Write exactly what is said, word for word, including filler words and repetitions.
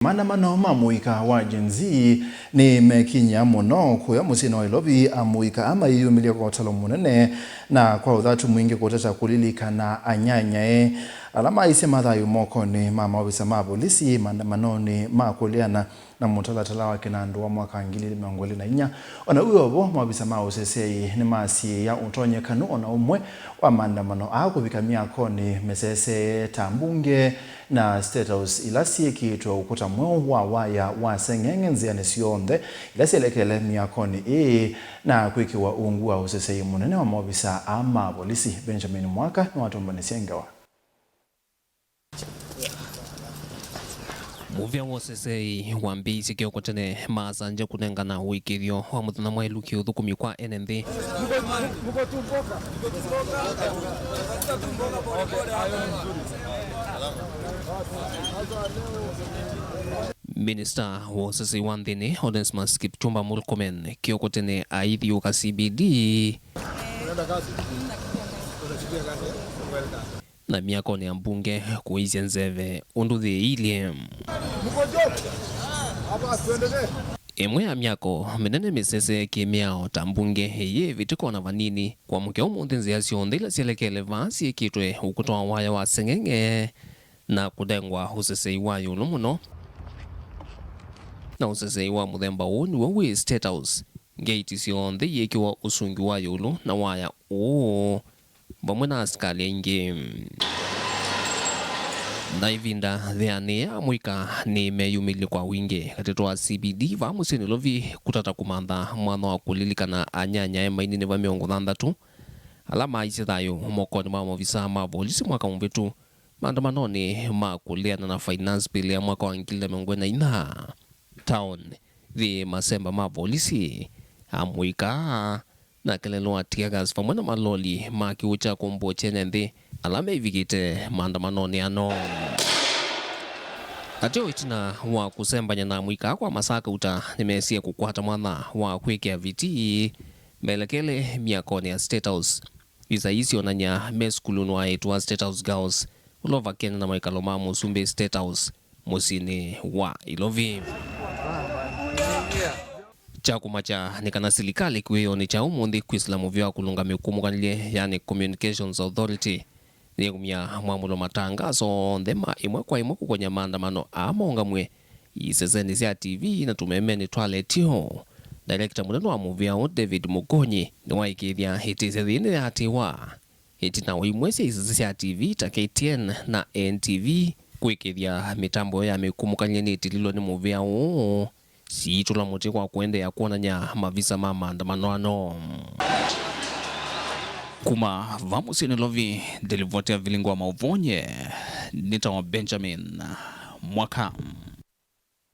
Maandamano ma mũika wa Gen Z nĩmekinyĩa mũno kũya mũsyĩnĩ wa Nairobi, amũika aa mayĩyumĩlya kwa ũtalo mũnene na kwa ũthatu mwingĩ kũtata kũlilikana anyanyae ala maisye mathayũ mokonĩ ma maovisa ma volisi maandamanonĩ ma kũleana na mũtalatala wa kĩnandũ wa mwaka wa ngili ili mĩongo ĩlĩ na inya. O na wĩ o vo, maovisa ma ũseseĩ nĩmasiĩĩa ũtonyekanu o na ũmwe wa maandamano aa kũvika myakonĩ mesesee ta mbunge na State House ila syĩkĩĩtwe ũkũta mweũ wa waya wa seng'eng'e nzĩanĩ syonthe ila syelekele myakonĩ ĩĩ na kwĩkĩwa ungu wa ũseseĩ mũnene wa maovisa aa ma volisi. Benjamin Mwaka nĩwatũmbanĩsya ngewa. Mũvĩa wa ũseseĩ wambĩĩisye kĩoko tene, maasanja kũnengana ũĩkĩĩthyo wa mũthenya mwaĩlu kĩũthũkũmi kwa ene nthĩ. Minista wa ũseseĩ wa nthĩnĩ, Onesmus Kipchumba Murkomen, kĩoko tene aithiũũka C B D. Na myakonĩ ya mbunge kũisya nzeve ũndũ yĩilyĩ. Ĩmwe ya myako mĩnene mĩsese kĩ-mĩao ta mbunge ĩyĩ ĩvĩtĩka o na vanini. Kwamũkya ũmũnthĩ, nzĩa syonthe ila syelekele vaa syĩkĩtwe ũkũta wa waya wa seng'eng'e na kũnengwa ũseseĩ wa ĩũlũ mũno. Na ũseseĩ wa mũthemba ũũ nĩw'o wĩ State House. Ngeiti syonthe iyĩkĩwa ũsungi wa ĩũlũ na waya ũũ vamwe na asikalĩ aingĩ. Na ĩvinda yĩanĩe, amũika nĩmeyumĩlye kwa wingĩ katĩ wa C B D vaa mũsyĩ Nairobi kũtata kũmantha mwanya wa kũlilikana anyanyae maininĩva mĩongo thanthatũ ala maisye thayũ mokonĩ ma maovisa ma volisi mwaka mũvĩtu maandamanonĩ ma kũleana na finance bill ya mwaka wa ngili na mĩongo ĩlĩ na inya. Town yĩ masemba ma volisi, amũika na kelelo wa tear gas vamwe na maloli ma kĩw'ũ kya kũmbũa kyene nthĩ ala meivikĩte maandamanonĩ ano. Ateo ĩtina wa kũsembany'a na amũika kwa masaa kauta, nĩmesie kũkwata mwanya wa kwĩkĩa viti melekele myakonĩ ya State House. Visa ii syonany'a me sukulunĩ wa eĩtu wa State House Girls, ũla ũvakene na mawĩkalo ma mũsumbĩ State House, mũsyĩnĩ wa Nairobi. Kya kũmakya nĩ kana silikalĩ kĩwĩonĩ kya ũmũnthĩ kwĩsĩla mũvĩa wa kũlũnga mĩkũmũkanĩlye, yani Communications Authority, nĩyĩkumya mwamũlo matangaso onthe ma ĩmwe kwa ĩmwe kũkony'a maandamano aa maũngamw'e isesenĩ sya T V na tũmemenĩ twa letio. Director mũnene wa mũvĩa ũũ, David Mũkonyi, nĩwaĩkĩĩthya ĩtĩsya yĩĩ nĩyaatĩĩwa ĩtina wa imwe sya isese sya T V ta K T N na N T V kwĩkĩĩthya mĩtambo ya mĩkũmũkanĩlye nĩtililwe nĩ mũvĩa ũũ, siitũla mũtĩ kwa kũendeea kwonany'a mavisa ma maandamano ano. Kuma va mũsyĩ Nairobi, nĩ livoti ya Vilingi wa Maũvoo, nye nĩtawa Benjamin Mwaka.